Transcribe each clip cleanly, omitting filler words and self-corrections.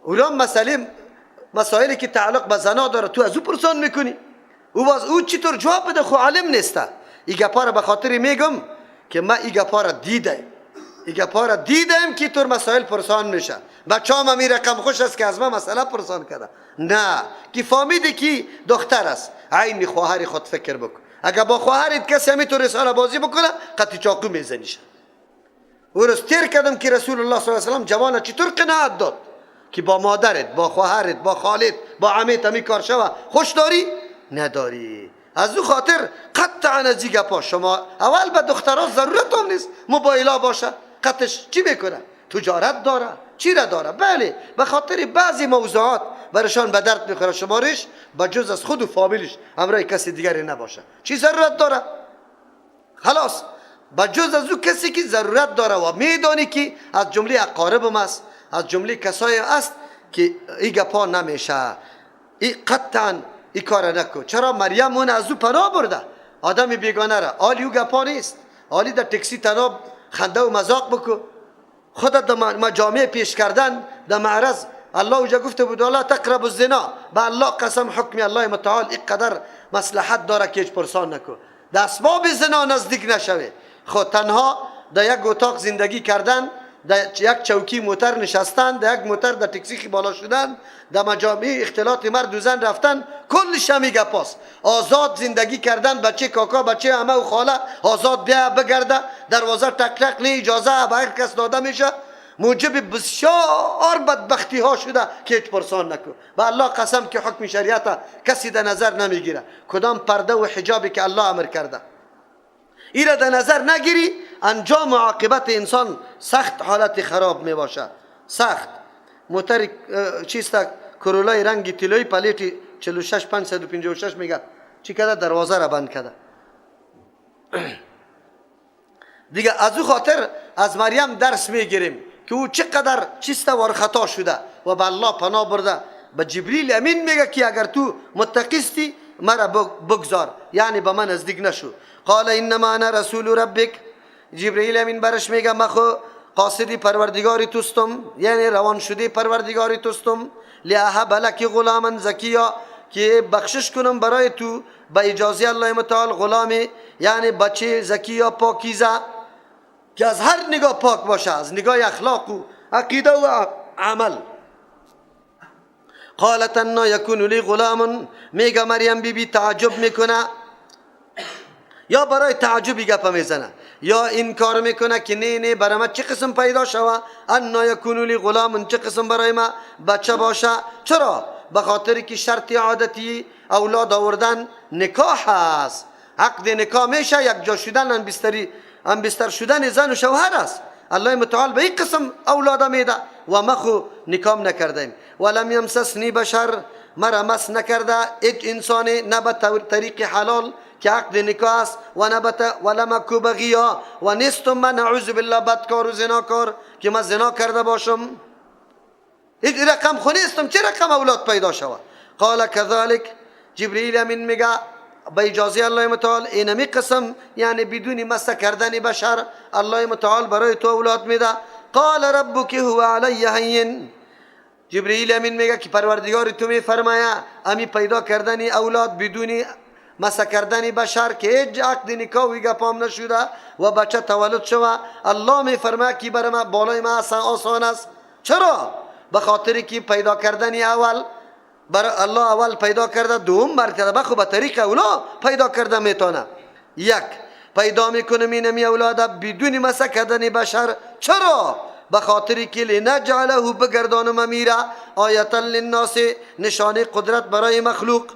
اونا مسائلی که تعلق به زنا داره تو از او پرسان میکنی، او باز او چطور جواب بده؟ خو عالم نیسته. این گپا را به خاطر میگم که من این گپا را دیدم، این گپا را دیدم که طور مسائل پرسان میشه. بچه هم می رقم خوش است که از ما مسئله پرسان کرده. نه، که فهمیدی که دختر است، عین خواهر خود فکر بکن. اگر با خواهرت کسی همی تو رساله بازی بکنه، قطع چاقو میزنیش. او روز تیر کردم که رسول الله صلی الله علیه و سلم جوان چطور قناعت داد که با مادرت، با خواهرت، با خالت، با عمت همی کار شوه، خوش داری؟ نداری. از او خاطر قطعا از این گپا شما اول به دخترها ضرورت هم نیست موبایلا باشه. قطعش چی میکنه؟ تجارت داره، چی را داره؟ بله، به خاطر بعضی موضوعات برشان به درد میخوره شمارش به جز از خود و فامیلش همراه کسی دیگری نباشه. چی ضرورت داره؟ خلاص، به جز از او کسی که ضرورت داره و میدانی که از جمله اقاربم است، از جمله کسایی است که ای گپا نمیشه، ای قطعا ای کار نکن. چرا مریم اون از او پناه برده، آدم بیگانه را. آلی او گپا نیست، آلی در تکسی تنها خنده و مذاق بکن، خودت در مجامع پیش کردن در معرض الله اوجا گفته بود ولا تقربوا الزنا. به الله قسم حکم الله متعال اینقدر مصلحت داره که هیچ پرسان نکن، در اسباب زنا نزدیک نشوی. خود تنها در یک اتاق زندگی کردن، در یک چوکی موتر نشستن، در یک موتر در تکسی بالا شدن، در مجامع اختلاط مرد و زن رفتن، کلش همی گپاست. آزاد زندگی کردن، بچه کاکا، بچه عمه و خاله آزاد بیا بگرده، دروازه تک تک نه اجازه به هر کس داده میشه، موجب بسیار بدبختی ها شده که هیچ پرسان نکن. به الله قسم که حکم شریعت کسی در نظر نمیگیره. کدام پرده و حجابی که الله امر کرده ایره در نظر نگیری، انجام و عاقبت انسان سخت حالت خراب می باشه. سخت موتر چیست کرولای رنگ طلایی پلیت 46 556 میگه چی کرده؟ دروازه را بند کرده دیگه. از او خاطر از مریم درس میگیریم که او چقدر چیست وار خطا شده و به الله پناه برده. به جبریل امین میگه که اگر تو متقیستی مرا بگذار، یعنی به من نزدیک نشو. قال انما انا رسول ربک. جبرئیل امین برش میگه من خو قاصدی پروردگاری توستم، یعنی روان شده پروردگاری توستم. لاهب لک غلاما زکیا، که بخشش کنم برای تو به اجازه الله متعال غلام، یعنی بچه زکی یا پاکیزه که از هر نگاه پاک باشه، از نگاه اخلاق و عقیده و عمل. قالت انا یکون لی غلام. میگه مریم بی بی تعجب میکنه، یا برای تعجبی گپ میزنه یا انکار میکنه که نه نه برای ما چه قسم پیدا شوه، انا یکون لی غلام، چه قسم برای ما بچه باشه. چرا؟ به خاطر که شرط عادتی اولاد آوردن نکاح است. عقد نکاح میشه یک جا شدن، هم بستر شدن زن و شوهر است. الله متعال به این قسم اولاد میده و ما خو نکام نکردیم. ولم یمسسنی بشر، مرا مس نکرده هیچ انسانی، نه به طریق حلال که عقد نکاح است و نه به ولم اک بغیا، و نیستم من نعوذ بالله بدکار و زناکار که من زنا کرده باشم. هیچ رقم خو نیستم، چه رقم اولاد پیدا شود؟ قال کذالک. جبرئیل امین میگه به اجازه الله متعال اینمی قسم، یعنی بدون مس کردن بشر الله متعال برای تو اولاد میده. قال ربک هو علی هین. جبرئیل امین میگه که پروردگار تو میفرمایه امی پیدا کردن اولاد بدون مس کردن بشر که هیچ عقد نکاح گپام نشده و بچه تولد شوه، الله میفرمایه که برای ما بالای ما آسان است. چرا؟ به خاطر که پیدا کردن اول برای الله اول پیدا کرده، دوم مرتبه خو به طریق اولا پیدا کرده میتونه. یک پیدا میکنه اینمی اولاد بدون مس کردن بشر. چرا؟ به خاطر که لنجعله بگردانم امیره آیتا للناس، نشانه قدرت برای مخلوق،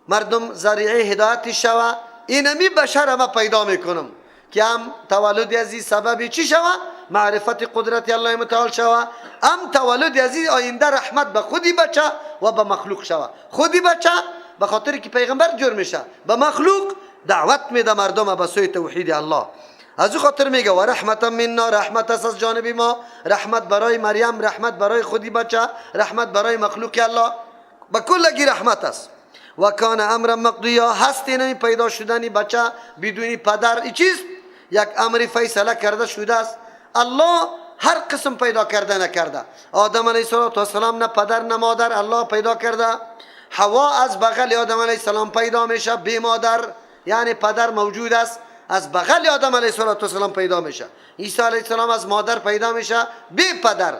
مردم ذریعه هدایت شوه. اینمی بشر ما پیدا میکنم که هم تولد ازی سبب چی شوه؟ معرفت قدرت الله متعال شوه، هم تولد ازی آینده رحمت به خودی بچه و به مخلوق شوه. خودی بچه به خاطر که پیغمبر جور میشه، به مخلوق دعوت میده مردم به سوی توحید الله. از او خاطر میگه و رحمت منا، رحمت است از جانب ما، رحمت برای مریم، رحمت برای خودی بچه، رحمت برای مخلوق الله، به کلگی رحمت است. و کان امرا مقضیا، هست اینمی پیدا شدن بچه بدون پدر، این چیز یک امر فیصله کرده شده است. الله هر قسم پیدا کرده نکرده. آدم علیه السلام نه پدر نه مادر، الله پیدا کرده. حوا از بغل آدم علیه السلام پیدا میشه بی مادر، یعنی پدر موجود است، از بغل آدم علیه السلام پیدا میشه. عیسی علیه السلام از مادر پیدا میشه بی پدر.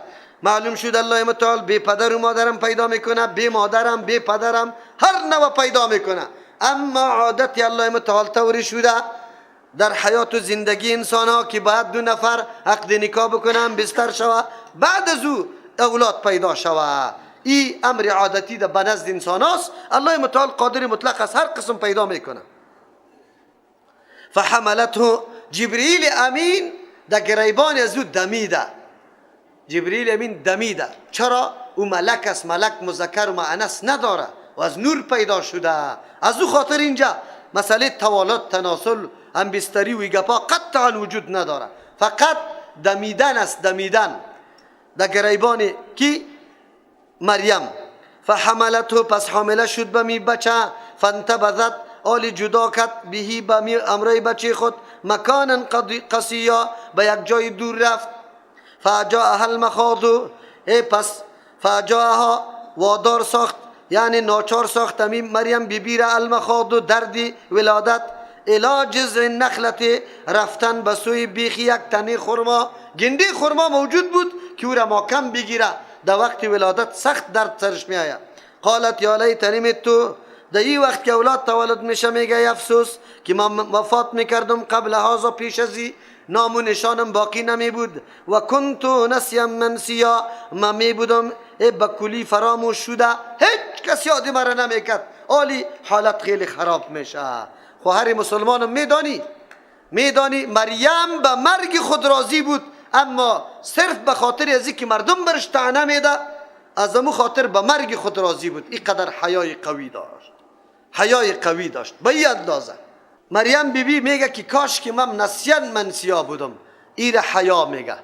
معلوم شد الله متعال بی پدر و مادرم پیدا میکنه، بی مادرم بی پدرم، هر نوع پیدا میکنه. اما عادت الله متعال طوری شده در حیات و زندگی انسان ها که باید دو نفر عقد نکاح بکنن، بستر شوه، بعد از او اولاد پیدا شوه. این امر عادتی در بنزد انسان هاست. الله متعال قادر مطلق است، هر قسم پیدا میکنه. فحملته، جبرئیل امین در گریبان از او دمیده. جبرئیل امین دمیده. چرا؟ او ملک است، ملک مذکر و مؤنث نداره و از نور پیدا شده. از او خاطر اینجا مسئله توالد، تناسل، هم بستری و گپا قطعا وجود نداره. فقط دمیدن است، دمیدن در گریبان کی؟ مریم. فحملته، پس حامله شد به می بچه. فانتبذت، آلی جدا کرد، بهی به می امرای بچه خود، مکانا قصیا، به یک جای دور رفت. فجاءها المخاض، ای پس فجاءها وادار ساخت، یعنی ناچار ساخت امین مریم بیبی را المخاض، درد ولادت، الی جذع النخلة، رفتن به سوی بیخ یک تنه خرما. گنده خرما موجود بود که او را ماکم بگیره، در وقت ولادت سخت درد سرش می آید. قالت یا لیتنی مت، در این وقت که اولاد تولد میشه میگه افسوس که من وفات میکردم قبل هذا، پیش از این نام و نشانم باقی نمی بود. و کنت نسیا منسیا، من می بودم به کلی فراموش شده، هیچ کس یاد مرا نمیکرد. آلی حالت خیلی خراب میشه. خواهر مسلمانم میدانی مریم به مرگ خود راضی بود، اما صرف به خاطر از اینکه مردم برش طعنه میده، از امو خاطر به مرگ خود راضی بود. اینقدر حیای قوی داشت، حیای قوی داشت به این اندازه. مریم بیبی بی میگه که کاش که من نسیان منسیا بودم. ایر حیا میگه.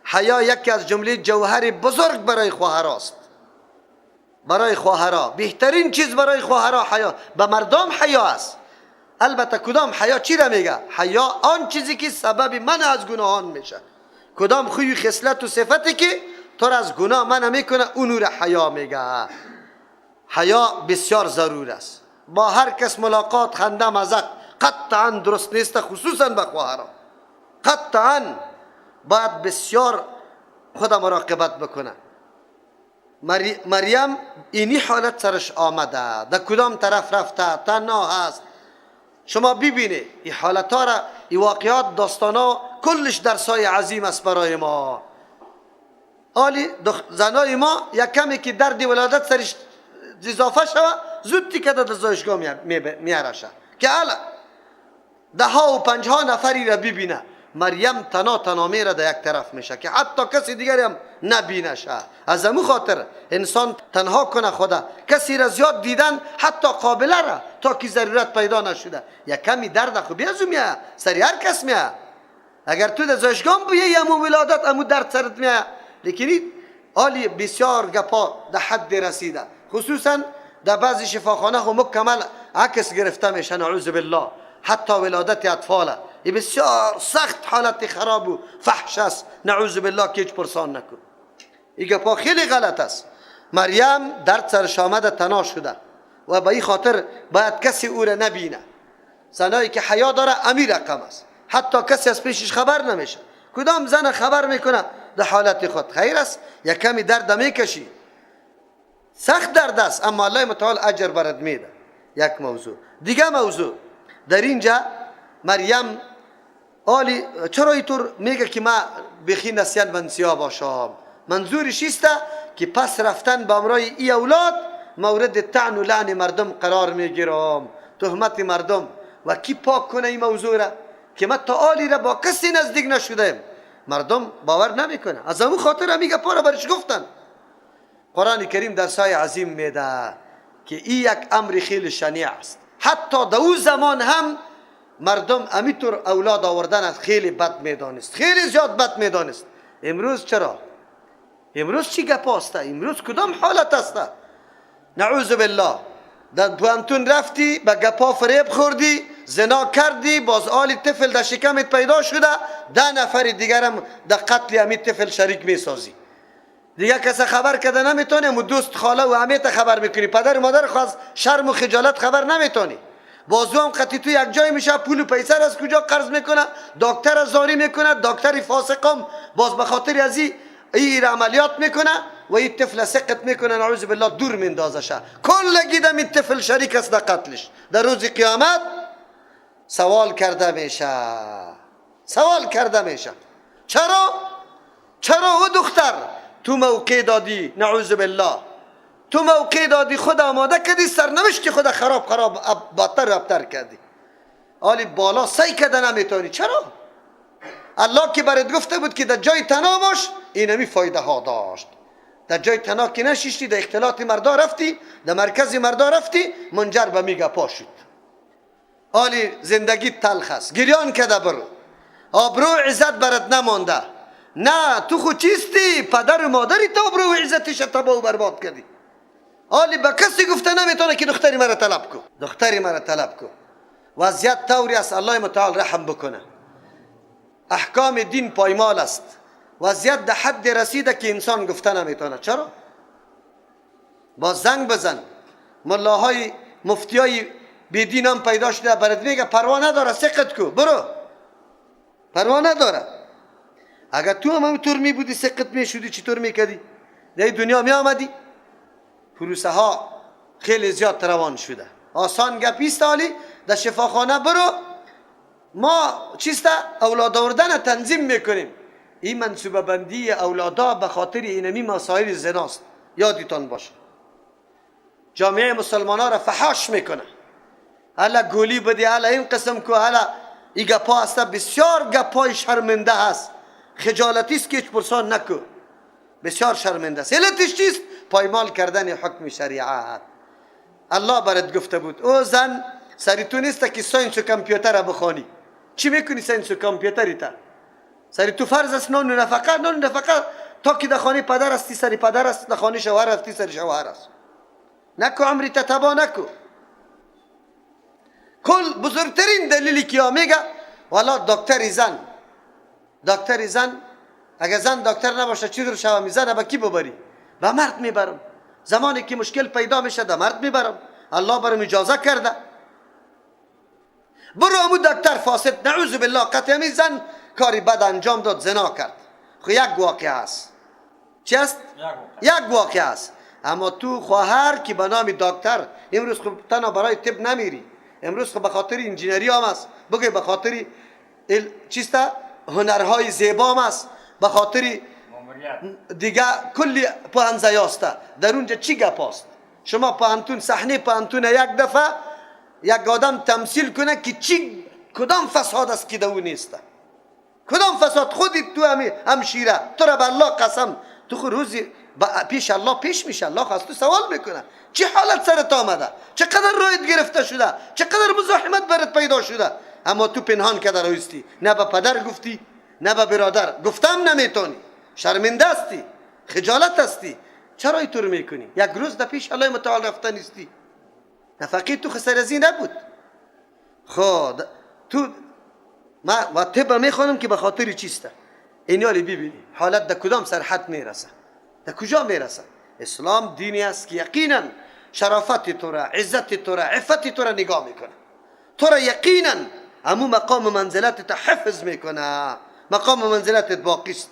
حیا یکی از جمله جوهر بزرگ برای خواهراست، برای خواهرا بهترین چیز برای خواهرا حیا. به مردم حیا است. البته کدام حیا چی را میگه؟ حیا آن چیزی که سبب من از گناهان میشه، کدام خوی خصلت و صفتی که تو از گناه من میکنه، اون را حیا میگه. حیا بسیار ضرور است. با هر کس ملاقات، خنده، مزاق قطعا درست نیست، خصوصا به خواهرا. قطعا باید بسیار خود مراقبت بکنه. مریم اینی حالت سرش آمده، در کدام طرف رفته، تنها هست. شما ببینید این حالت ها را، این واقعات، داستان ها، کلش درسای عظیم است برای ما. آلی زنای ما یک کمی که درد ولادت سرش اضافه شوه، زود تیکه در زایشگاه میارشه که حالا ده ها و پنج ها نفری را ببینه. مریم تنا تنا میره در یک طرف میشه که حتی کسی دیگری هم نبینشه. از امو خاطر انسان تنها کنه خدا، کسی را زیاد دیدن حتی قابله را تا که ضرورت پیدا نشده. یک کمی درد خو بیازو میه سری هر کس میه. اگر تو در زایشگاه بیایی امو ولادت امو درد سرت میه. لیکن آلی بسیار گپا در حد رسیده، خصوصا در بعضی شفاخانه ها مکمل عکس گرفته میشه، نعوذ بالله، حتی ولادت اطفاله. این بسیار سخت حالت خراب و فحش است، نعوذ بالله، که هیچ پرسان نکن. این گپا خیلی غلط است. مریم درد سرش آمده، تنها شده و به این خاطر باید کسی او را نبینه. زنایی که حیا داره امیر رقم است، حتی کسی از پیشش خبر نمیشه. کدام زن خبر میکنه در حالت خود؟ خیر است، یک کمی درد میکشی، سخت درد است، اما الله متعال اجر برات میده. یک موضوع دیگه، موضوع در اینجا مریم آلی چرا اینطور میگه که ما بخی نسیان منسیا باشم؟ منظورش است که پس رفتن به امرای ای اولاد مورد طعن و لعن مردم قرار میگیرم، تهمت مردم. و کی پاک کنه این موضوع را که ما تا آلی را با کسی نزدیک نشدیم؟ مردم باور نمیکنه. از اون خاطر میگه پارا برش گفتن. قرآن کریم درسای عظیم میده که این یک امر خیلی شنیع است. حتی در او زمان هم مردم امیطور اولاد آوردن خیلی بد میدانست، خیلی زیاد بد میدانست. امروز چرا؟ امروز چی گپ است؟ امروز کدام حالت است؟ نعوذ بالله. در پوانتون رفتی، به گپا فریب خوردی، زنا کردی، باز آلی طفل در شکمت پیدا شده، 10 نفر دیگرم در قتل امی طفل شریک میسازی. دیگه کس خبر کرده نمیتونی، امو دوست خاله و عمه خبر میکنی، پدر و مادر خواست شرم و خجالت خبر نمیتونی. بازو هم قطعی تو یک جای میشه، پول و پیسه از کجا قرض میکنه، دکتر از زاری میکنه، دکتر فاسقم باز به خاطر از این عملیات میکنه و این طفل سقط میکنه، نعوذ بالله دور میندازشه. کل گیدم این طفل شریک است در قتلش. در روز قیامت سوال کرده میشه، سوال کرده میشه. چرا؟ چرا او دختر تو موقع دادی، نعوذ بالله تو موقع دادی، خود آماده کردی، سرنوشت خود خراب خراب بدتر و ابتر کردی، آلی بالا سعی کرده نمیتونی. چرا؟ الله که برات گفته بود که در جای تنها باش، اینمی فایده ها داشت. در جای تنها که نشیشتی، در اختلاط مردا رفتی، در مرکز مردا رفتی، منجر به میگه پا شد. آلی زندگی تلخ است، گریان کده برو، آبرو عزت برات نمانده. نه تو خود چیستی؟ پدر و مادری تو آبرو و عزتش تباه و برباد کردی. آلی به کسی گفته نمیتونه که دختری مرا طلب کو، دختری مرا طلب کو. وضعیت طوری است، الله متعال رحم بکنه. احکام دین پایمال است. وضعیت در حد رسیده که انسان گفته نمیتونه. چرا؟ با زنگ بزن، ملاهای مفتیای بیدین هم پیدا شده، برات میگه پروا نداره، سقط کو برو، پروا نداره. اگر تو هم همونطور می بودی سقط می شدی، چطور میکردی؟ در دنیا می آمدی؟ پروسه ها خیلی زیاد روان شده. آسان گپیست. آلی در شفاخانه برو، ما چیست اولاد آوردن تنظیم میکنیم. این منصوبه بندی اولادا به خاطر اینمی مسائل زناست، یادتان باشه. جامعه مسلمان ها را فحاش میکنه. هلا گولی بدی، هلا این قسم کو، هلا این گپا هست. بسیار گپای شرمنده هست، خجالتی است که هیچ پرسان نکو، بسیار شرمنده است. علتش چیست؟ پایمال کردن حکم شریعت. الله برات گفته بود او زن سری تو نیست که science و کامپیوتر بخوانی. چی میکنی science و کامپیوتری تا؟ سری تو فرض است نان و نفقه، نان و نفقه تا که در خانه پدر هستی سری پدر است، در خانه شوهر هستی سری شوهر است. نکو عمری تتبا نکو. کل بزرگترین دلیلی که میگه والا دکتر زن، دکتر زن، اگه زن دکتر نباشه چی در شوه میزنه؟ به کی ببری؟ به مرد میبرم. زمانی که مشکل پیدا میشه به مرد میبرم. الله برم اجازه کرده. برو امو دکتر فاسد، نعوذ بالله قطعی زن کاری بد انجام داد، زنا کرد. خو یک واقعه است. چی است؟ یک واقعه است. اما تو خواهر که به نام دکتر امروز خب تنها برای طب نمیری، امروز خب به خاطر انجینری هم است، بگوی به خاطر چیست هنرهای زیبا هم است، به خاطر دیگه کلی پوهنځی است. در اونجا چی گپ است؟ شما پوهنتون، صحنه پوهنتون یک دفعه یک آدم تمثیل کنه که چی کدام فساد است که در او نیست، کدام فساد. خودت تو همشیره تو را به الله قسم، تو خود روزی پیش الله پیش میشه، الله از تو سوال میکنه چه حالت سرت آمده، چقدر رویت گرفته شده، چقدر مزاحمت برات پیدا شده، اما تو پنهان کرده رویستی، نه به پدر گفتی نه به برادر، گفتم نمیتونی، شرمنده هستی، خجالت هستی. چرا اینطور میکنی؟ یک روز در پیش الله متعال رفته نیستی. نفقه تو خسرزی نبود. خود تو ما و طب میخوانم که به خاطر چیسته. اینیالی ببینی حالت در کدام سرحد میرسه، در کجا میرسه. اسلام دینی است که یقینا شرافت تو را، عزت تو را، عفت تو را نگاه میکنه، تو را یقینا امو مقام و منزلت تا حفظ میکنه، مقام و منزلتت باقی است.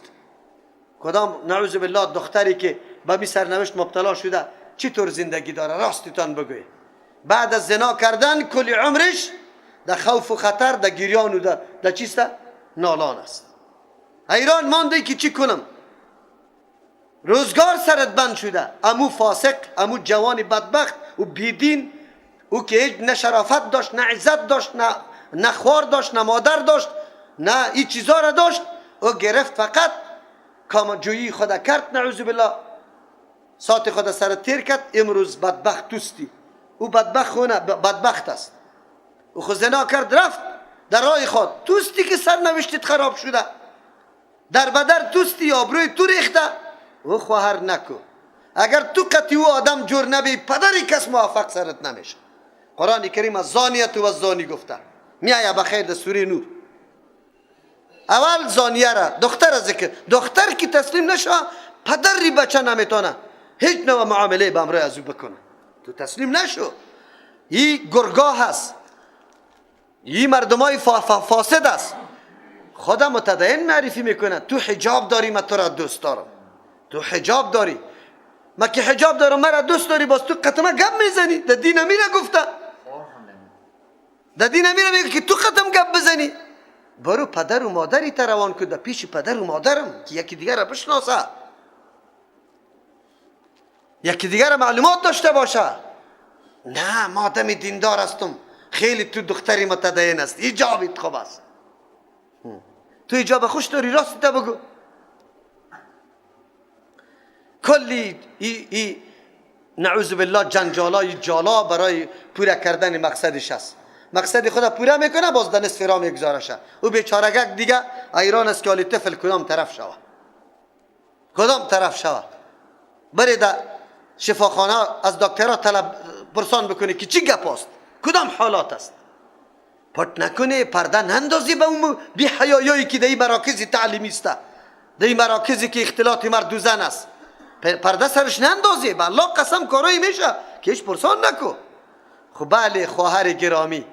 کدام نعوذ بالله دختری که به می سرنوشت مبتلا شده چطور زندگی داره؟ راستتان بگوی. بعد از زنا کردن کل عمرش در خوف و خطر، در گریان و در چیست؟ نالان است. حیران مانده که چی کنم، روزگار سرت بند شده. امو فاسق، امو جوان بدبخت و بیدین، او که هیچ نه شرافت داشت، نه عزت داشت، نه خوار داشت، نه مادر داشت، نه این چیزا را داشت، او گرفت فقط کامجویی خدا کرد، نعوذ بالله ساعت خدا سر تیر کرد. امروز بدبخت توستی، او بدبخت خونه بدبخت است، او خود زنا کرد رفت در راه خود. توستی که سرنوشتت خراب شده، در بدر توستی، آبروی تو ریخته، او خواهر نکو. اگر تو قطعی او آدم جور نبی، پدری کس موفق سرت نمیشه. قرآن کریم از زانیت و زانی گفته. میایا بخیر در سوره نور. اول زانیه را دختر ذکر، دختر که تسلیم نشه پدر ری بچه نمیتونه هیچ نوع معامله به امرای از او بکنه. تو تسلیم نشو. این گرگاه هست، این مردمای فاسد است. خدا متدین معرفی میکنه. تو حجاب داری، من تو را دوست دارم. تو حجاب داری، من که حجاب دارم مرا دوست داری، باز تو قطمه گپ میزنی. در دین امیره گفته، در دین امیره میگه که تو قطم گپ بزنی. برو پدر و مادری تا روان کن در پیش پدر و مادرم که یکی دیگر را بشناسه، یکی دیگر را معلومات داشته باشه. نه ما آدم دیندار هستم، خیلی تو دختری متدین است، حجابت خوب است، تو حجاب خوش داری، راست تا بگو. کلی ای نعوذ بالله جنجالای جالا برای پوره کردن مقصدش است. مقصد خود پوره میکنه، باز در نصف راه میگذارشه. او بیچارگک دیگه ایران است که حالی طفل کدام طرف شوه، کدام طرف شوه. بری در شفاخانه از دکترها طلب پرسان بکنه که چی گپ است، کدام حالات است. پت نکنه، پرده نندازی به اون بی حیایی که در این مراکز تعلیمی است، در این مراکزی که اختلاط مرد و زن است، پرده سرش نندازی. به الله قسم کارایی میشه که هیچ پرسان نکو. خب بله خواهر گرامی،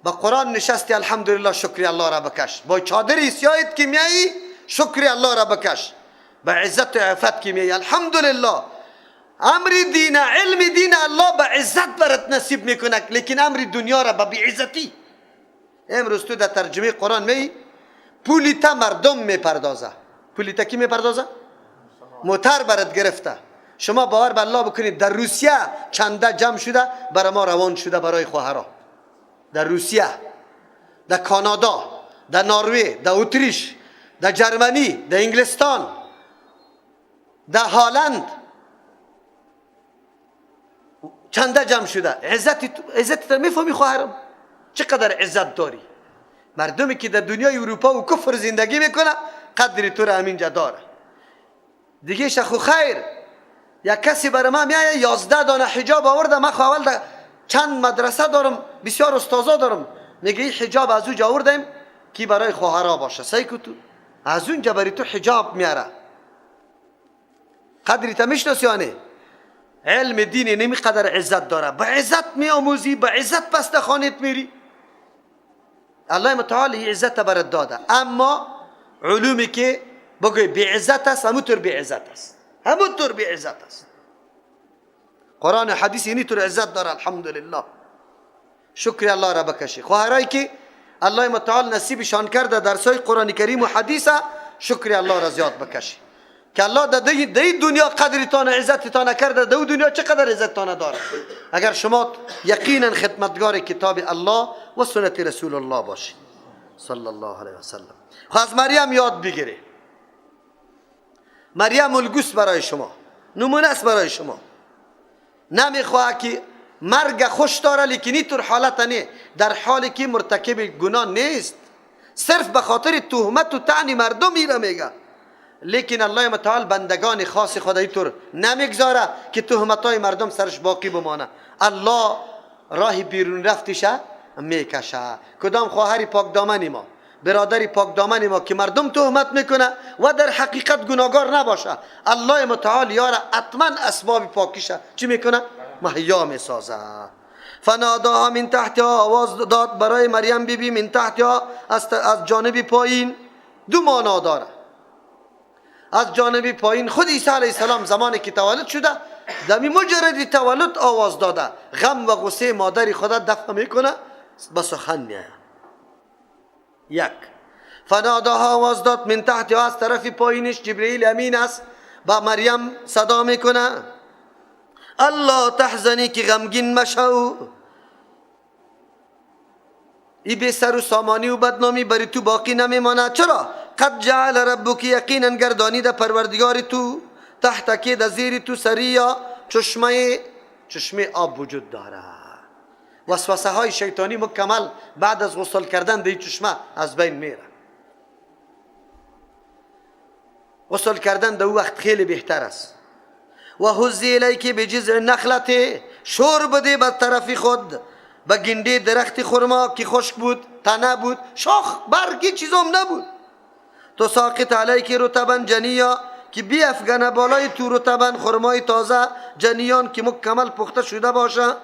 با قرآن نشستی الحمدلله شکری الله را بکش. با چادر سیاهت که میایی شکری الله را بکش. با عزت و عفت که میایی الحمدلله. امر دین، علم دین الله به عزت برات نصیب میکنه، لیکن امر دنیا را به بیعزتی. امروز تو در ترجمه قرآن می پولی تا مردم میپردازه. پولی تا کی میپردازه؟ موتر برات گرفته. شما باور به الله بکنید در روسیه چنده جمع شده برای ما روان شده برای خواهرها. در روسیه، در کانادا، در نروژ، در اتریش، در جرمنی، در انگلستان، در هالند چنده جمع شده. عزت تو میفهمی خواهرم چقدر عزت داری؟ مردمی که در دنیای اروپا و کفر زندگی میکنه قدر تو را همینجا داره دیگه. شخو خیر یک کسی برای من میایه 11 دانه حجاب آورده. من خو اول چند مدرسه دارم، بسیار استادا دارم، میگه این حجاب از اونجا آوردیم که برای خواهرها باشه. سعی کو تو از اونجا برای تو حجاب میاره. قدری تا میشناسی آنه علم دین نمی قدر عزت داره. به عزت میآموزی، به عزت پس خانت میری. الله متعال عزت برات داده. اما علومی که بگوی بی عزت است، همونطور بی عزت است، همونطور بی عزت است. قرآن و حدیث اینی طور عزت داره الحمدلله. شکر الله را بکشی. خواهرایی که الله متعال نصیبشان کرده درسای قرآن کریم و حدیث، شکر الله را زیاد بکشی که الله در دی دنیا قدرتان عزتتان کرده، در دنیا چقدر عزتتان داره. اگر شما یقینا خدمتگار کتاب الله و سنت رسول الله باشید صلی الله علیه و سلم. خب از مریم یاد بگیری. مریم الگوس برای شما، نمونه است برای شما. نمیخواه که مرگ خوش داره، لیکن اینطور حالت نه، در حالی که مرتکب گناه نیست، صرف به خاطر تهمت و طعن مردم میره میگه. لیکن الله متعال بندگان خاص خود اینطور نمیگذاره که تهمت های مردم سرش باقی بمانه. الله راه بیرون رفتشه میکشه. کدام خواهر پاک دامن ما، برادر پاک دامن ما که مردم تهمت میکنه و در حقیقت گناهگار نباشه، الله متعال یاره حتما اسباب پاکیشه چی میکنه؟ مهیا میسازه. فناداها من تحتها، آواز داد برای مریم بی بی من تحتها، از جانب پایین. دو معنا داره. از جانب پایین خود عیسی علیه السلام زمانی که تولد شده، دمی مجرد تولد آواز داده، غم و غصه مادر خدا دفع میکنه، به سخن میآید. یک فناداها، آواز داد من تحتها، از طرف پایینش جبرئیل امین است، با مریم صدا میکنه الله تحزنی، که غمگین مشو، ای بی سر و سامانی و بدنامی بری تو باقی نمیمانه. چرا؟ قد جعل ربک، یقینا گردانیده پروردگار تو، تحت که در زیر تو سریا، چشمه آب وجود داره. وسوسه های شیطانی مکمل بعد از غسل کردن در چشمه از بین میره. غسل کردن در وقت خیلی بهتر است. و هزی الیک بجذع النخلة، شور بده به طرف خود به گنده درخت خرما که خشک بود، تنه بود، شاخ برگی چیزام نبود. تساقط علیک رطبا جنیا، که بیافگنه بالای تو رطبا خرمای تازه، جنیان که مکمل پخته شده باشه.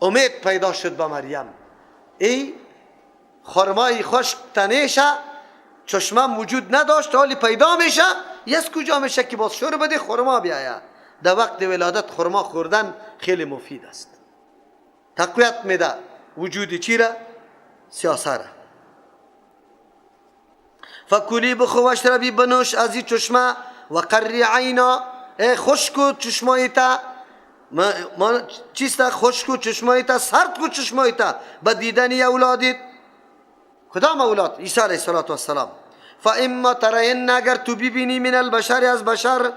امید پیدا شد با مریم. ای خرمای خشک تنه چشمه وجود نداشت، حالی پیدا میشه. یس کجا میشه که باز شور بده خرما بیاید. در وقت ولادت خرما خوردن خیلی مفید است، تقویت میده وجود چی را؟ سیاسه را. فکلی بخو واشربی، بنوش از این چشمه، و قری عینا، ای خشک چشمای تا ما چیست؟ خشک چشمای تا، سرد چشمای تا به دیدن اولادت. کدام اولاد؟ عیسی علیه السلام. فاما ترین، اگر تو ببینی، من البشر از بشر،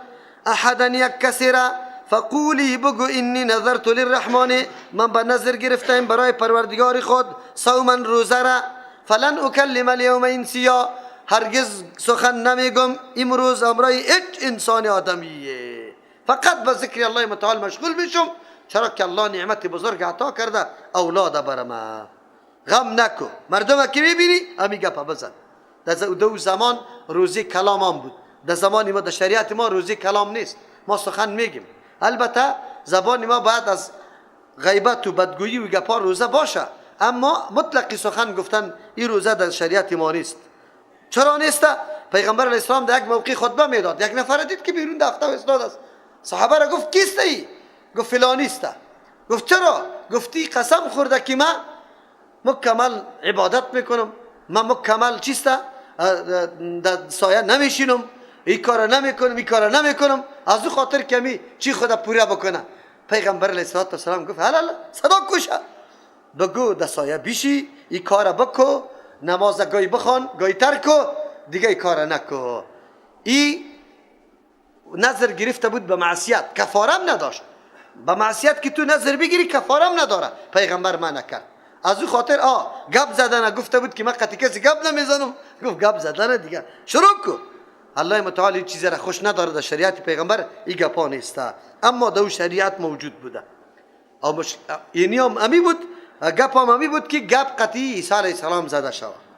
احدا یک کسی را، فقولی بگو انی نذرت للرحمن، من به نظر گرفتم برای پروردگار خود، صوما روزه را، فلن اکلم اليوم انسیا، هرگز سخن نمیگم امروز امرای هیچ انسان آدمیه، فقط به ذکر الله متعال مشغول میشم، چرا که الله نعمت بزرگ عطا کرده اولاد بر ما. غم نکو، مردم که میبینی امی گپا بزن. در دو زمان روزی کلام هم بود، در زمان ما در شریعت ما روزی کلام نیست، ما سخن میگیم. البته زبان ما باید از غیبت و بدگویی و گپا روزه باشه، اما مطلقی سخن گفتن این روزه در شریعت ما نیست. چرا نیست؟ پیغمبر علیه السلام در یک موقع خطبه میداد، یک نفر دید که بیرون دفتر استاد است. صحابه را گفت کیست ای؟ گفت فلانی است. گفت چرا؟ گفتی قسم خورده که من مکمل عبادت میکنم، من مکمل چیست؟ در سایه نمیشینم، این کار نمیکنم، این کار نمیکنم، از او خاطر کمی چی خدا پورا بکنه. پیغمبر علیه السلام گفت حلال صدا کوشه، بگو در سایه بیشی، این کار بکو، نماز گای بخوان، گای ترک کو، دیگه این کار نکو. ای نظر گرفته بود به معصیت، کفارم نداشت. به معصیت که تو نظر بگیری کفارم نداره. پیغمبر منع کرد. از او خاطر گپ زدن گفته بود که من قطعی کسی گپ نمیزنم، گفت گپ زدن دیگه شروع کو. الله متعال این چیز را خوش نداره، در شریعت پیغمبر این گپا نیست، اما در شریعت موجود بوده. یعنی هم امی بود، گپ هم امی بود که گپ قطعی عیسی علیه السلام زده شود.